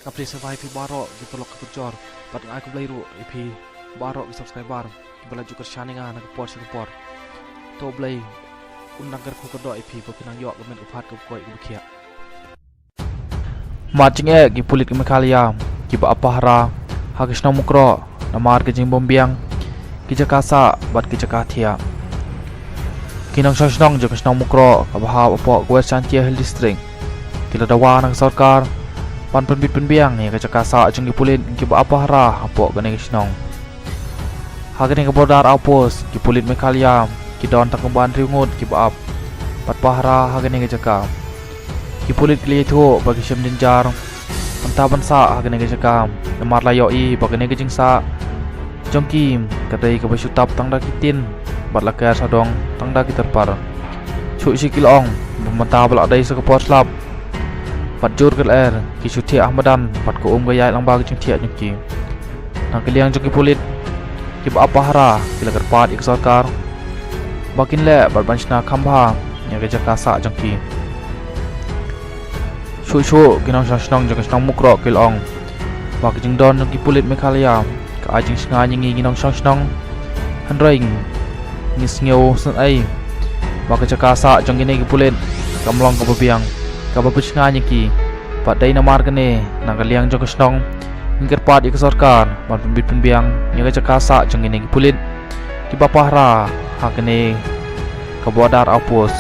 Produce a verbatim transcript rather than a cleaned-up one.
Ka plie sngewbha ïa phi baroh ki paralok ki parajor bad nga ai khublei ruh ïa phi baroh ki subscriber kiba la ju kyrshan ïa nga na ka por sha ka por. To Blei un nang kyrkhu kyrdoh ïa phi ba phin nang ïoh ka met ka phad kaba koit kaba khiah. Mat jingeh ki pulit ka Meghalaya kiba ap pahara ha ka shnong Mukroh namar ka jingbymbiang ki jaka sah bad ki jaka thiah. Ki nongshong shnong jong ka shnong Mukroh kaba hap hapoh ka West Jaintia Hills District ki la dawa na ka sorkar ban pynbit pynbiang ïa ka jaka sah jong ki pulit kiba ap pahara hapoh kane ka shnong. Ha kane ka border outpost ki pulit Meghalaya ki don tang kumba hynriew ngut kiba ap bad pahara ha kane ka jaka. Ki pulit ki la ïathuh ba ki shem jynjar mynta ban sah ha kane ka jaka namar la ïohi ba kane ka jingsah jong ki ka dei kaba shu tap tang da ki tin bad la ker sawdong tang da ki tyrpar. Shuh shuh ki la ong ba mynta ba la dei sa ka por slap bad jur ka lyer ki shu thiah ha madan bad ka um ka ïaid lyngba ka jingthiah jong ki. Na ka liang jong ki pulit kiba ap pahara ki la kyrpad ïa ka sorkar ba kin leh bad ban shna kham bha ïa ka jaka sah jong ki. Shuh shuh ki nongshong shnong jong ka shnong Mukroh ki la ong ba ka jingdon jong ki pulit Meghalaya ka ai jingshngaiñ ïa ngi ki nongshong shnong. Hynrei ngi sngew sngewsih ba ka jaka sah jong kine ki pulit kam long kaba biang kaba pynshngaiñ ïa ki. Bad dei namar kane na ka liang jong ka shnong ngi kyrpad ïa ka sorkar ban pynbit pynbiang ïa ka jaka sah jong kine ki pulit kiba pahara ha kane ka border outpost.